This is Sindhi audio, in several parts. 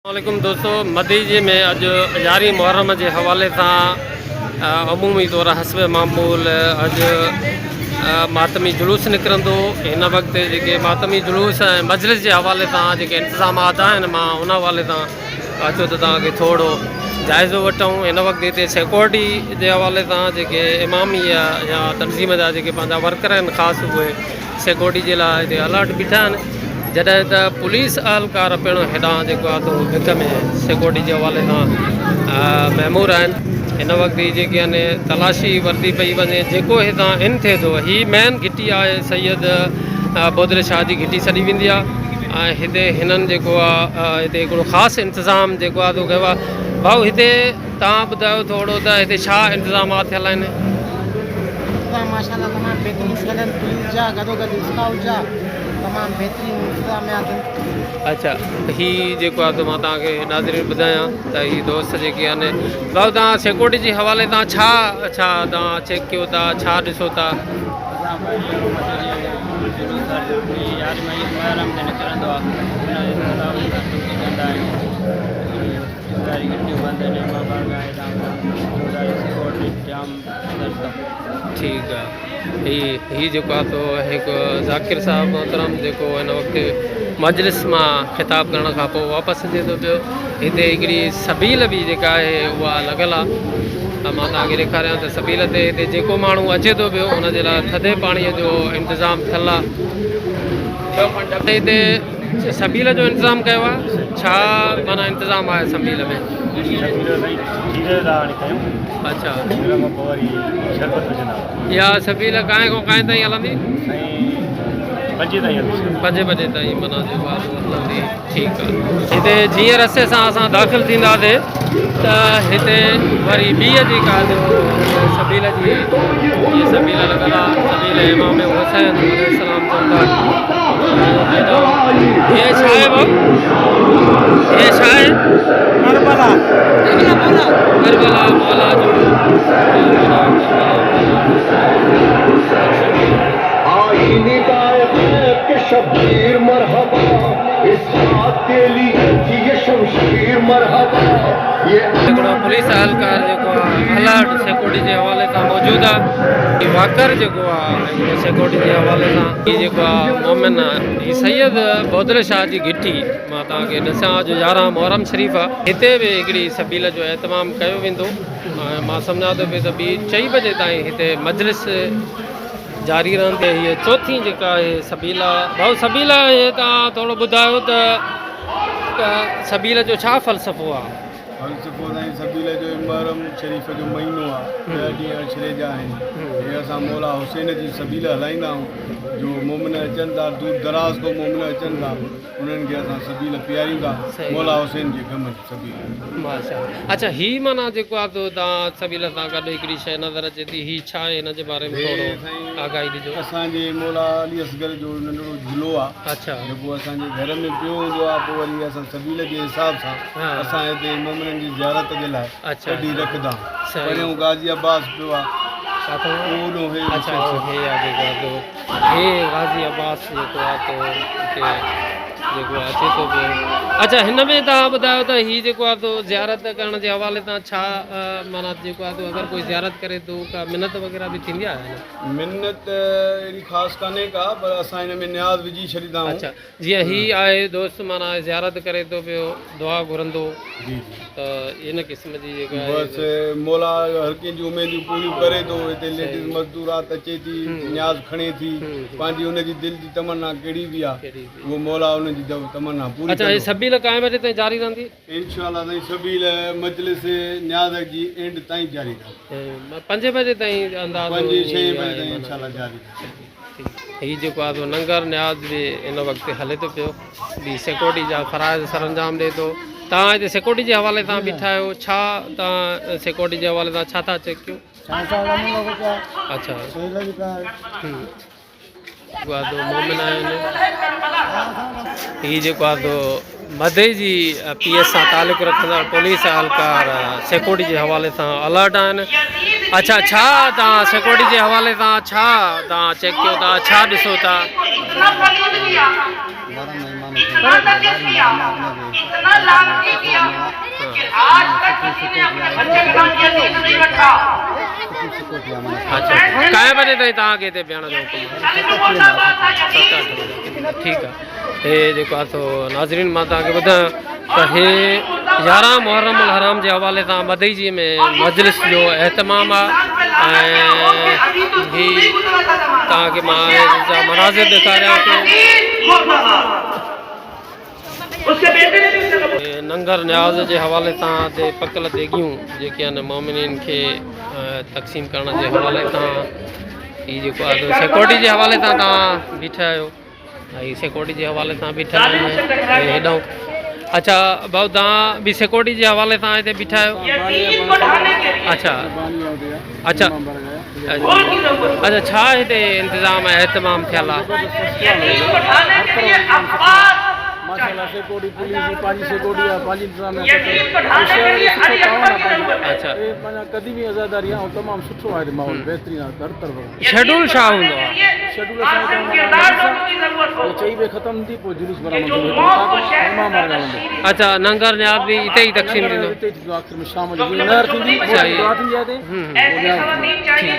عليڪم دوستو مديجي ۾ اڄ يارهين محرم جي حوالي سان عمومي طور حسب معمول اڄ ماتمي جلوس نڪرندو هن وقت جيڪي ماتمي جلوس ۽ مجلس جي حوالي سان جيڪي انتظامات آهن مان ان حوالي سان اچو ته توهان کي ٿورو جائزو وٺون هن وقت هتي سيڪورٽي جي حوالي سان جيڪي امامي يا تنظيم جا جيڪي پنهنجا ورڪر آهن خاص اهي سيڪورٽي جي لاء هتي الرٽ بيٺا آهن جڏهن ته پوليس اهلڪار پڻ هيڏانهن جيڪو آهي سو وچ ۾ سيڪورٽي جي حوالي سان مامور آهن هن وقت هي جيڪي آهن تلاشي ورتي پئي وڃي جيڪو هتان ان ٿئي ٿو هي مين گهٽي آهي سيد بودلي شاهه جي گهٽي سڏي ويندي آهي ۽ هتي هنن جيڪو آهي هتي هڪڙو خاص انتظام جيڪو آهي سو ڪيو آهي ڀائو هتي توهان ٻڌايو ٿورو ته هتي ڇا انتظامات ٿيل آهن؟ انتظام ماشاءالله تمام بهترين ٿيل آهن پوليس جا گڏو گڏ اسڪائوٽ جا تمام بهترين انتظاميات آهن. اڇا هي جيڪو آهي مان توهان کي ناظرين ٻڌايان ته هي دوست جيڪي آهن ڀائو توهان سيڪورٽي جي حوالي تان ڇا ڇا توهان چيڪ ڪيو ٿا ڇا ڏسو ٿا؟ ٺيڪ آ هي هي جيڪو آ سو هڪ ذاڪر صاحب محترم جيڪو هن وقت مجلس مان خطاب ڪرڻ کان پوء واپس اچي ٿو پيو هتي هڪڙي سبيل به جيڪا آهي اها لڳل آ ته مان توهان کي ڏيکاريان ته سبيل تي هتي جيڪو ماڻهو اچي ٿو پيو ان جي لاء ٿڌي پاڻي جو انتظام ٿيل آ هتي سبيل جو انتظام ڪيو آهي ڇا معنيٰ انتظام آهي سبيل ۾؟ اڇا اها سبيل ڪائين کان ڪائين تائين هلندي؟ پنجين بجي تائين معنيٰ جيڪو آهي سو هلندي ٺيڪ آهي هتي جيئن رستي سان اسان داخل ٿينداسي ته هتي وري ٻي جيڪا سبيل جي هي سبيل لڳل آ سبيل امام حسين عليه السلام چون ٿا هي ڇا آهي بابا هي ڇا آهي ڪربلا ڪربلا مولا ڪربلا مولا جو هڪڙو پوليس اهلڪار جيڪو آ الرٽ سيڪورٽي جي حوالي سان موجود آ هي واڪر جيڪو آ هڪڙو سيڪورٽي جي حوالي سان هي جيڪو آ مومن آ هي سيد بودل شاهه جي گهٽي مان توهان کي ڏسان اڄ 11 محرم شريف آ هتي به هڪڙي سبيل جو اهتمام ڪيو ويندو ۽ مان سمجهان ٿو پيو ته ٻي چئي بجي تائين هتي مجلس جاري رهندي. هيء چوٿين جيڪا آهي سبيل آ. ڀائو سبيل هي توهان ٿورو ٻڌايو ته سبيل جو ڇا فلسفو آ؟ فلسفو سائين سبيل جو محرم شريف جو مهينو آ، 10 ڏينهن عشري جا آهن. هي اسان مولا حسين جي سبيل هلائيندا آهيون جو مومن اچن ٿا دور دراز کان مومن اچن ٿا انهن کي اسان سبيل پياريون ٿا مولا حسين جي غم جي سبيل. ماشاءالله اڇا هي معنيٰ جيڪو آ سو توهان سبيل سان گڏ هڪڙي شيء نظر اچي ٿي هي ڇا آهي هن جي باري ۾ ٿورو آگاهي ڏجو. اسان جي مولا علي اصغر جو ننڍڙو جهولو آ اڇا جيڪو اسان جي گهر ۾ پيو هوندو آ پوء وري اسان سبيل جي حساب سان اسان هتي مومنن جي زيارت جي لاء ڪڍي رکندا آهيون پريون غازي عباس پيو آ اهو هي اڇا هي آ جيڪو هي غازي عباس جيڪو آ تو هتي جيڪو اچي ٿو پيو اڇا هن ۾ توهان ٻڌايو ته هي جيڪو آ تو زيارت ڪرڻ جي حوالي سان ڇا معنيٰ جيڪو آ تو اگر ڪوئي زيارت ڪري ٿو ڪا منت وغيره به ٿيندي آهي نه؟ منت اهڙي خاص ڪانهي ڪا پر اسان هن ۾ نياز وجهي ڇڏيندا آهيون. اڇا جيئن هي آهي دوست معنيٰ زيارت ڪري ٿو پيو دعا گهرندو جي جي ته ان قسم جي جيڪا آهي بس مولا هر ڪنهن جون اميدون پوريون ڪري ٿو هتي ليڊيز مزدورات اچي ٿي نياز کڻي ٿي پنهنجي ان جي دل جي تمنا ڪهڙي به آهي اهو مولا ان جي تمنا پوري اڇا هي ڪندو. سبيل ڪائين بجي تائين جاري رهندي؟ انشاء الله سائين سبيل مجلس نياز جي اينڊ تائين جاري رهندي. پنجين بجي تائين اندازو پنجين ڇهين بجي تائين انشاء الله جاري رهندي. هي جيڪو آهي سو ننگر نياز به هن وقت هلي ٿو پيو به سيڪورٽي جا فرائض سرانجام ڏئي ٿو. توهان هتي سيڪورٽي جي حوالي سان بيٺا آهيو ڇا توهان سيڪورٽي جي حوالي سان ڇا ٿا چيڪ ڪيو؟ اڇا جيڪو آهي سو مومن آهن هي جيڪو آهي سو مدي جي پي ايس سان تعلق رکندڙ پوليس اهلڪار سيڪورٽي جي حوالي سان الرٽ آهن اڇا ڇا توهان سيڪورٽي جي حوالي سان ڇا توهان چيڪ ڪيو ٿا ڇا ڏسو ٿا؟ آهي اڇا ڪائين بجي تائين توهان کي هتي بيهڻ جو حڪم آهي؟ ست اٺ بجي ٺيڪ آهي هي جيڪو آهي سو ناظرين مان توهان کي ٻڌايان ته هي يارهن محرم الحرام جي حوالي سان مدئجي ۾ مجلس جو اهتمام آهي ۽ هي توهان کي مان مناظر ڏيکاريان ٿو. ننگر نياز جي حوالي سان تي پڪل ديڳيون جيڪي آهن مومنين کي تقسيم ڪرڻ جي حوالي سان هي جيڪو آهي سيڪورٽي جي حوالي سان تان بيٺا آهيو هي سيڪورٽي جي حوالي سان بيٺا آهن هيڏانهن اچھا ڀاء تان به سيڪورٽي جي حوالي سان هتي بيٺا آهيو اچھا اچھا اچھا ڇا هتي انتظام ۽ اهتمام ٿيل آهي ماشاءالله سيڪورٽي پوليس جي پنهنجي سيڪورٽي آهي پنهنجي انتظاميا شهر جو سٺو تعاون آهي پنهنجو اچھا اهي پنهنجا قديمي عزاداري آهي ۽ تمام سٺو آهي هتي ماحول بهترين آهي هر طرف شيڊول ڇا هوندو آهي شيڊول اسان جو معنيٰ چئي بجي ختم ٿيندي پوء جلوس برآمد ٿيندو هتي اوطاق مان امام بارگاهه ويندو اچھا ننگر نياز به اتي ئي تقسيم ننگر ٿيندو اتي ئي ٿيندو آخر ۾ شام جو جيئن نهر ٿيندي صحيح دعا ٿيندي آهي هتي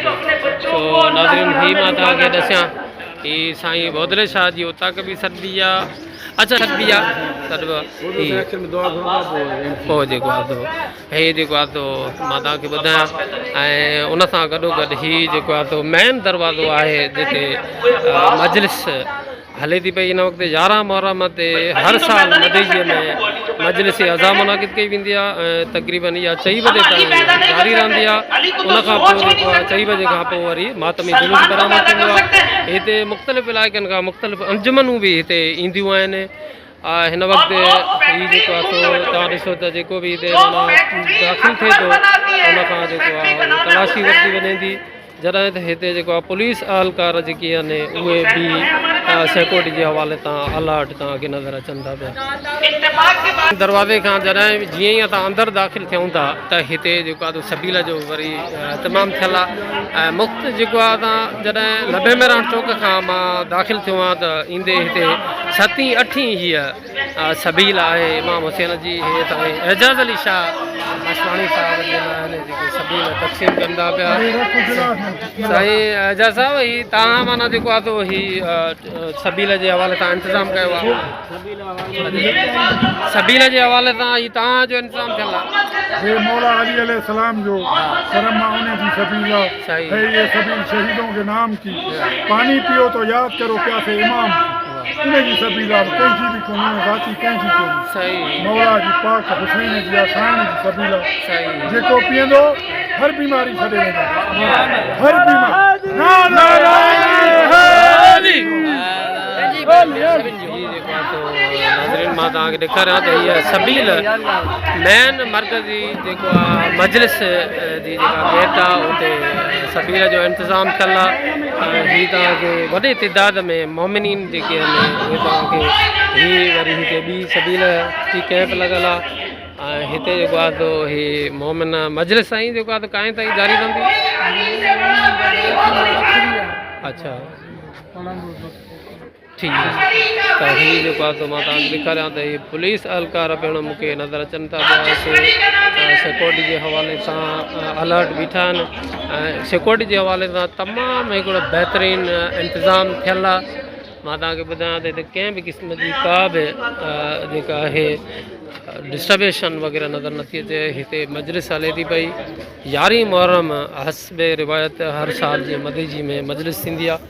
سو ناظرين هي مان توهان کي ڏسيان هي سائين بودلي شاهه جي اوطاق به سڏبي آ اچھا سڏبي آ سڏبو هي پوء جيڪو آ سو هي جيڪو آ سو مان توهان کي ٻڌايان ۽ ان سان گڏو گڏ هي جيڪو آ سو مين دروازو آهي جتي مجلس هلي ٿي پئي هن وقت يارهن محرم تي هر سال مديجي ۾ مجلس عزا منعقد ڪئي ويندي آهي ۽ تقريبن اها چئي بجي تائين جاري رهندي آهي ان کان پوء جيڪو آهي چئي بجي کان پوء وري ماتمي جلوس برآمد ٿيندو آهي هتي مختلف علائقن کان مختلف انجمنون به هتي اينديون آهن هن وقت هي جيڪو آهي سو توهان ڏسو ته جيڪو به هتي معنيٰ داخل ٿئي ٿو ان کان جيڪو آهي تلاشي ورتي وڃي ٿي جڏهن ته هتي جيڪو آهي پوليس اهلڪار جيڪي آهن اهي به سيڪورٽي جي حوالي تان الرٽ توهان کي نظر اچن ٿا پيا. دروازي کان جڏهن جيئن ئي اسان اندر داخل ٿيون ٿا ته هتي جيڪو آهي سبيل جو وري اهتمام ٿيل آهي ۽ مفت جيڪو آهي اسان جڏهن لڀي ميران چوڪ کان مان داخل ٿيو آهيان ته ايندي هتي ستين اٺين هيء سبيل آهي امام حسين جي هي سائين اعجاز علي شاهه مشواڻي صاحب جن آهن جيڪي سبيل تقسيم ڪن ٿا پيا سائين اعجاز صاحب هي تان معنيٰ جيڪو آهي سو هي سبيل جي حوالي سان انتظام ڪيو آهي سبيل جي حوالي سان هي تان جو انتظام ٿيل آهي هي مولا علي عليه السلام جو ڪرم آ انهي جي سبيل آ هي اي سبيل شهيدون ڪي نام ڪي پاني پيو تو ياد ڪرو پياسي امام ڪي. ان جي سبيل آ ڪنهن جي به ڪونهي ذاتي ڪنهن جي ڪونهي مولا جي پاڪ حسين جي آ سائڻ جي سبيل آ جيڪو پيئندو هر بيماري ڇڏي ويندو هر بيماري نعره حيدري. ناظرين مان توهان کي ڏيکاريان ته هيء سبيل مين مرڪزي جيڪو آ مجلس جي جيڪا گيٽ آ اتي سبيل جو انتظام ٿيل آ ۽ هي توهان کي وڏي تعداد ۾ مومنين جيڪي آهن اهي توهان کي هي وري هتي ٻي سبيل جي ڪئمپ لڳل آ ۽ هتي جيڪو آ سو هي مومن مجلس سائين جيڪو آ سو ڪائين تائين جاري رهندي اچھا ٺيڪ ته هي جيڪو آهي سو مان توهان کي ڏيکاريان ته هي پوليس اهلڪار پڻ مون کي نظر اچن ٿا پيا هتي سيڪورٽي جي حوالي سان الرٽ بيٺا آهن ۽ سيڪورٽي جي حوالي سان تمام هڪڙو بهترين انتظام ٿيل آهي مان توهان کي ٻڌايان ته هتي ڪنهن به قسم جي ڪا به جيڪا آهي ڊسٽربيشن وغيره نظر نٿي اچي هتي مجلس هلي ٿي پئي يارهين محرم حسب روايت هر سال جي مديجي ۾ مجلس ٿيندي آهي.